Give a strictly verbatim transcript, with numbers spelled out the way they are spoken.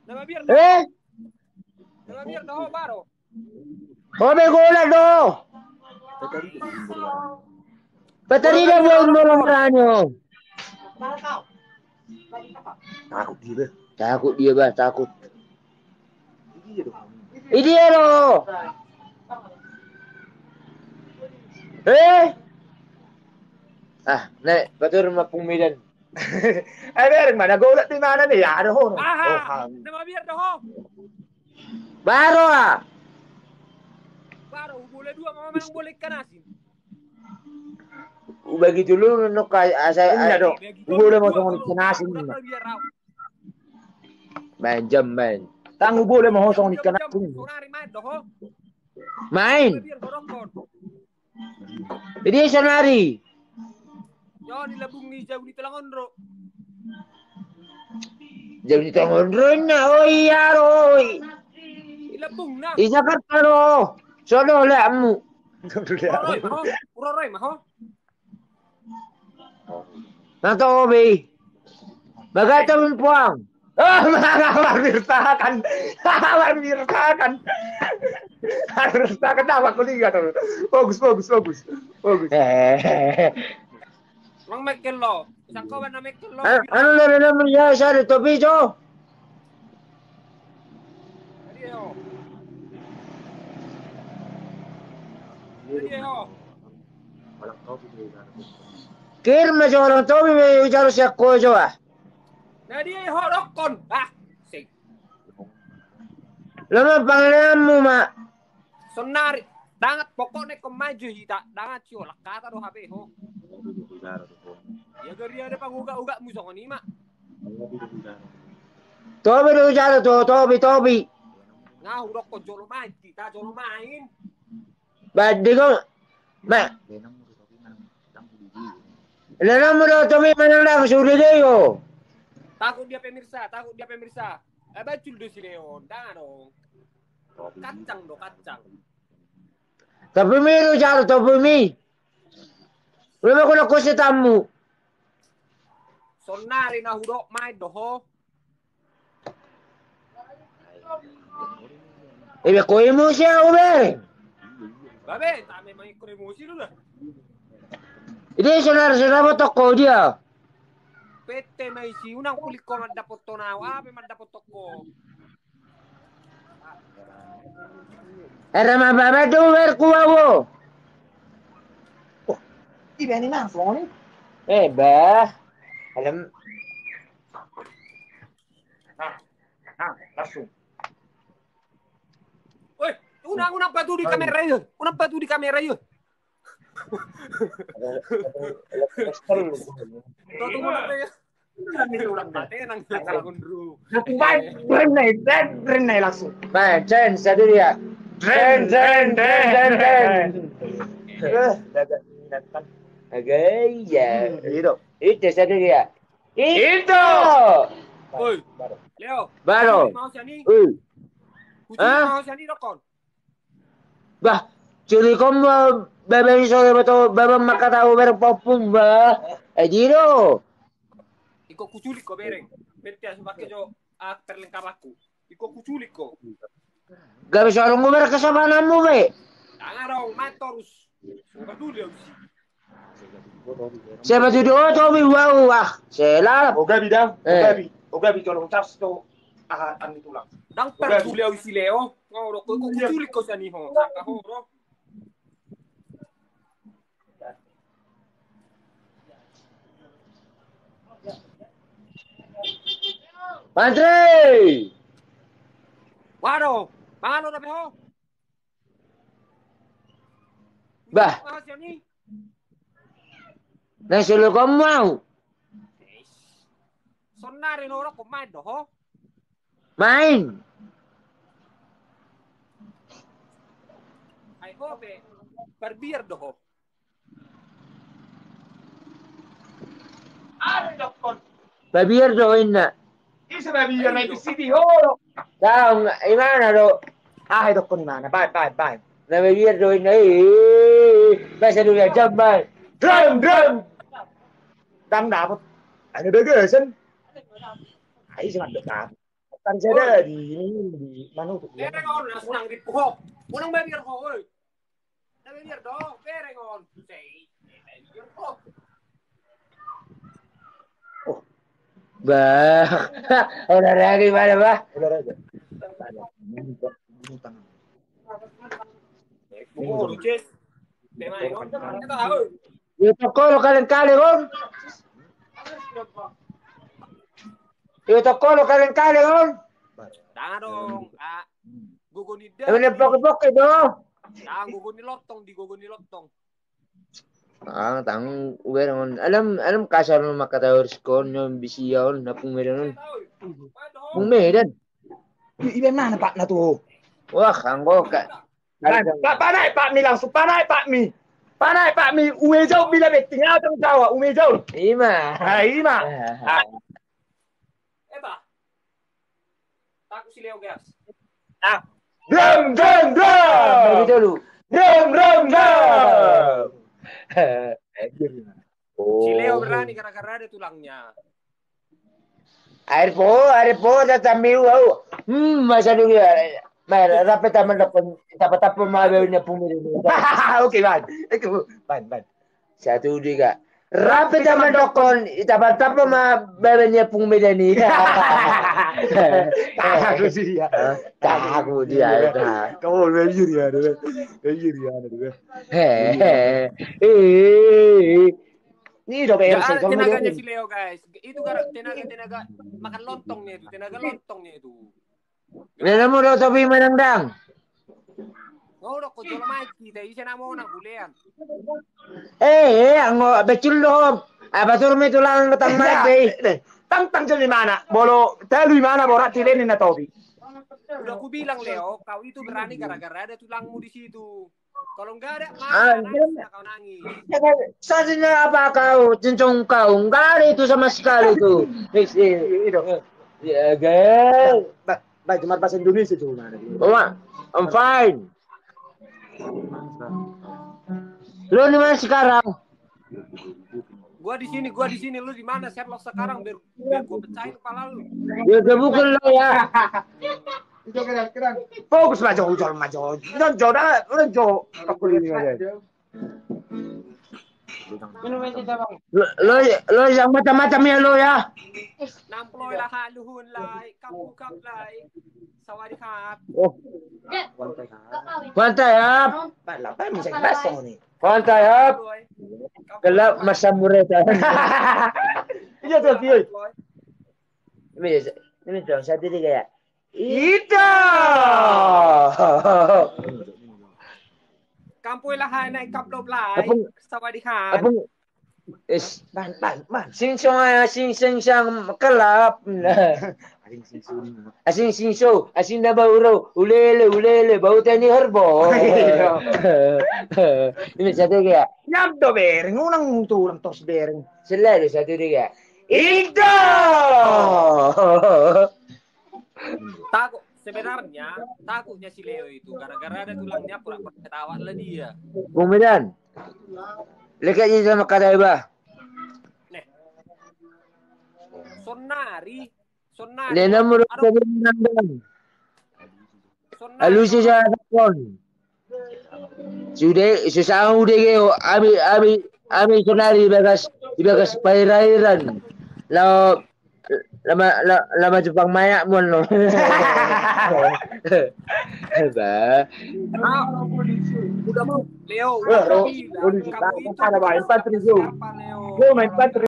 Na mabiar do. Eh? Na mabiar do ho, Baro. Ho be, golap do. Patarida buat malam rani ho. Takut dia, bah. Takut dia, bah, takut. Idia do. Eh? Ah, nek patur ma pung Medan. Ai bereng ma na golap di mana ni? Ya, ada ho. Aha. Oh, na mabiar do ho. Baro ah. Baro, bola dua, mama main bola ikan asin. Ubagi dulu nonok kai asa. Inna do. Ubagi dulu. Bola mau songon ikan asin. Main jam main. Tangguh bola mau songon ikan asin. Sonari main do ho. Main. Jadi sonari. Yo, di labung ni jabu ni tulang ondro. Jabu ni tulang ondro inna, oh iya ro. Di labung na. Di Jakarta ro. Sodo leakmu. Uroroi ma ho. Uroroi ma ho. Na tobi. Bagata mempuang. Ah, marmirsakan. Marmirsakan. Marmirsakan apa kuliah tuh? Bagus, bagus, bagus. Bagus. Eh. Mang Michael lo. Sangko mana Michael lo? Anu lo, lo, lo, ya, saya ada topi, Jo. Jadi, yo. Jadi, yo. Kir ma jo orang topi be jaro siak ko jo ah. Na dia ho dokkon. Ah, sing. Lo ma panganeanmu ma. Sonari dangat pokokna ko maju hita dangat sio lakkata do hape ho. Ya gari ada panguga-uga mu songon i ma. Topi do jaro to, topi, topi. Nga hudokkon jolo main kita, jolo main. Bandi ko ma. Lenong mu do topi manang dang sude de yo. Takut dia pemirsa, takut dia pemirsa. Eh, bacul do si Leon, dang adong. Kacang do, kacang. Topi mi do jaro, topi mi. Udah mau kena kosetanmu. Sonari na hudok main do ho. Ebe ko emosi au be. Babe, tak memang ikut emosi lu dah. Ini saudara-saudara toko dia. P T ma isi unang kulik ko mandapot tonau, apa mandapot toko. Era ma baba do berkuawo. Oh, ibe ani langsung ni. Eh, bah. Alam. Nah, nah, langsung. Oi, unang, unang patu di kamera yo. Unang patu di kamera yo. Tutu mana ya? Ini orang mate nang salahon ru. Baik, berenai, berenai langsung. Baik, Jen, satu dia. Jen, Jen, Jen, Jen, Jen. Eh, dagang binatang. Agak iya. Hmm, gitu. Itu satu dia. Itu. Oi, Leo. Baro. Mau sini. Oi. Kucing mau sini dokon. Bah, curikom ma baba ni sore bato baba makata uber popum bah. Eh, diro. Iko kuculik ko bereng. Bete asu pakai jo ah, perlengkapanku. Iko kuculik ko. Gabe sorong uber kesabananmu be. Tangan dong, main terus. Suka dulu ya usi. Siapa tu do topi wau ah. Selap. Oga bidang, oga bi, oga bi tolong cas to. Aha, ani tulang. Dang perlu dia usi Leo. Ngoro ko kuculik ko sani ho. Saka ho ro. Mantri. Waduh, mangalo dope ho. Bah. Na solokom mau. Sonari no rokok main do ho. Main. Ai ho be. Barbiar do ho. Babiar do inna. Isa babiar na itu siti ho. Tahu imana do? Ah, itu kon imana? Bai, bai, bai. Na babiar do inna. Eh, masa dulu jam bai. Drum, drum. Dang dapat. Ada bagasan. Ai, si mandok kan. Kan saya ada di ini, di manutuk. Bereng on, na sonang di puhok. Unang babiar ho, oi. Na babiar do, bereng on. Sei, babiar ho. Oh. Bah. Olahraga gimana, Bah? Olahraga. Buku, Ces. Tema ini, on. Kita tahu. Io toko lo kaleng-kaleng on. Io toko lo kaleng-kaleng on. Dang adong. Ah, gogo ni da. Emang dia poke-poke do. Dang, gogo ni lontong, di gogo ni lontong. Ah, tang uber on. Alam, alam kasar no maka tahu skon no bisi on, na pung Medan on. Pung Medan. Iba mana pak na tu? Wah, anggo ka. Pak, panaek pak mi langsung, panaek pak mi. Panaek pak mi, ume jau bila betting, ah, tong Jawa, ume jau. Ima. Ah, ima. Ah. Eba. Taku si Leo gas. Ah. Dam, dam, dam. Bagi dulu. Dam, dam, dam. Si Leo berani gara-gara ada tulangnya. Air po, air po, tatamiu au. Hmm, masa dulu ya. Mai, rap hita mandokkon, tapatap ma babiar ni Ompung Medan i. Oke, ban. Oke, ban, ban. Satu, dua, tiga. Rap hita mandokkon, tapatap ma babiar ni Ompung Medan i. Tahu dia. Tahu dia. Kamu belajar ya, dulu. Belajar ya, dulu. Hehehe. Eh. Ini udah bayar. Nggak ada tenaganya si Leo, guys. Itu gara tenaga-tenaga makan lontongnya itu, tenaga lontongnya itu. Lelemu do topi manang dang. Ngau do ko jolo main kita, ise namo nang bulean. Eh, eh, anggo becul do hom. Apa tur me tulang ketang main be. Tang tang jolo imana. Bolo talu imana borat tileni na topi. Udah ku bilang Leo, kau itu berani gara-gara ada tulangmu di situ. Kalau nggak ada, ah, mana nangis, kau nangis. Sadina apa kau, cincong kau, nggak ada itu sama sekali itu. Itu. Ya, gel. Baik, cuma bahasa Indonesia cuma. Oh, I'm fine. Lu di mana sekarang? Gua di sini, gua di sini, lu di mana, Sherlock, sekarang? Biar, biar gua pecahin kepala lu. Ya, udah bukan lo ya. Fokus maju, jol maju. Lonjo dah, lonjo. Aku ini aja. Lo, lo, lo yang macam-macam ya lo ya. Namploy lah haluhun lai, kapukap lai. Sawadee khap. Oh. Kuanta ya. Kuanta ya. Gelap masa mureta. Iya tuh, iya. Ini, ini dong, satu tiga ya. Ida. Kampung lah naik kaplop lai. Sawadee khap. Is. Ban, ban, ban. Sing song, ah, sing sing sang kelap. Asing sing so, asing na bauro, ulele ulele, bau teni herbo. Ini satu dia. Nyap do bereng, unang turun tos bereng. Selalu satu dia. Ido. Takut sebenarnya, takutnya si Leo itu gara-gara ada tulangnya pura-pura ketawa lah dia. Bung Medan. Lekat aja sama kata iba. Nih. Sonari, sonari. Lena menurut kami menang. Alusi saya takon. Sude, susah ude geo, ami, ami, ami sonari ibagas, ibagas pairairan. Lao, lama, la-, lama Jepang mayak mon lo. Ba. Udah mau, Leo, udah mau. Ada main patri, Leo. Leo main patri.